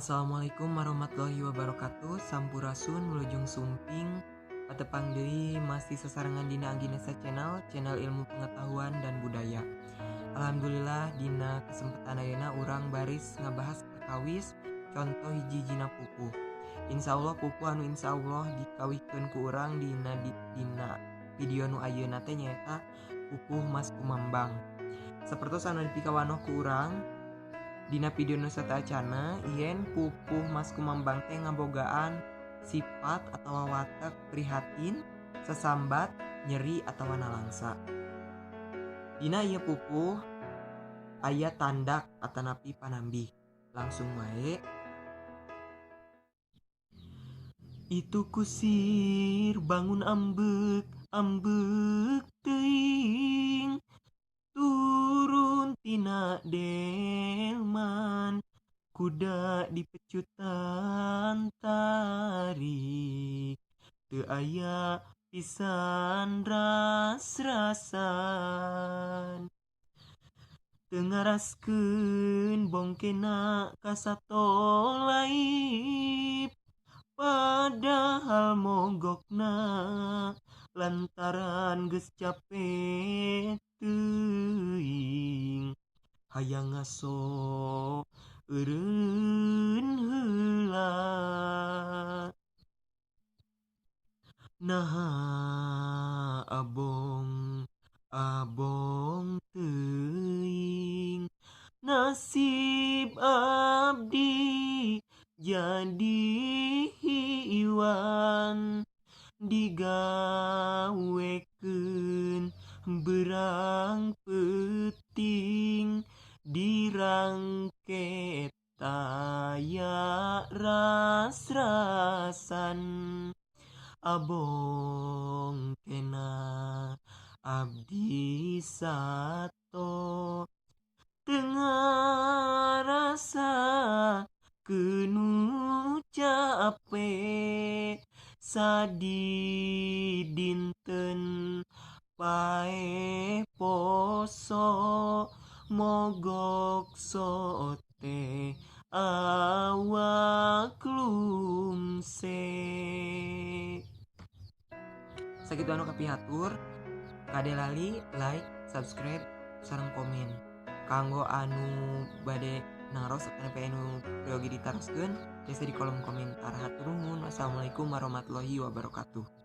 Assalamualaikum warahmatullahi wabarakatuh. Sampurasun, wilujeng sumping. Patepang deui masih sasarengan dina Angginesa Channel, channel ilmu pengetahuan dan budaya. Alhamdulillah, dina kesempatan ayeuna urang baris ngabahas perkawis contoh hiji-hijina pupuh. Insya Allah pupuh anu insya Allah dikawihkeun ku urang dina video nu ayeuna teh nyaeta pupuh Mas Kumambang. Sapertos anu dipikawanoh ku urang dina video nu sateuacana, yen pupuh Mas Kumambang teh ngabogaan sifat atau watak prihatin, sesambat, nyeri atau nalangsa. Dina ieu pupuh aya tandak atanapi panambih. Langsung wae. Itu kusir bangun ambek ambek teuing, turun tina delman, kuda dipecutan tarik, teu aya pisan ras-rasan. Teu ngaraskeun bongkena ka sato laib, padahal mogokna lantaran geus cape teuing. Hayang ngaso eureun heula, naha abong abong teuing. Nasib abdi jadi iwan, digawekeun berang peuting, dirangket taya ras-rasan. Abong kena abdi sato, teu ngarasa keunu cape. Sadi dinten paeh poso, mogok sote awak lumse. Sakitu anu kapihatur, kade lali like, subscribe, sareng komen. Kanggo anu bade naros atanapi anu peryogi ditaroskeun, tiasa di kolom komentar. Hatur nuhun. Wassalamualaikum warahmatullahi wabarakatuh.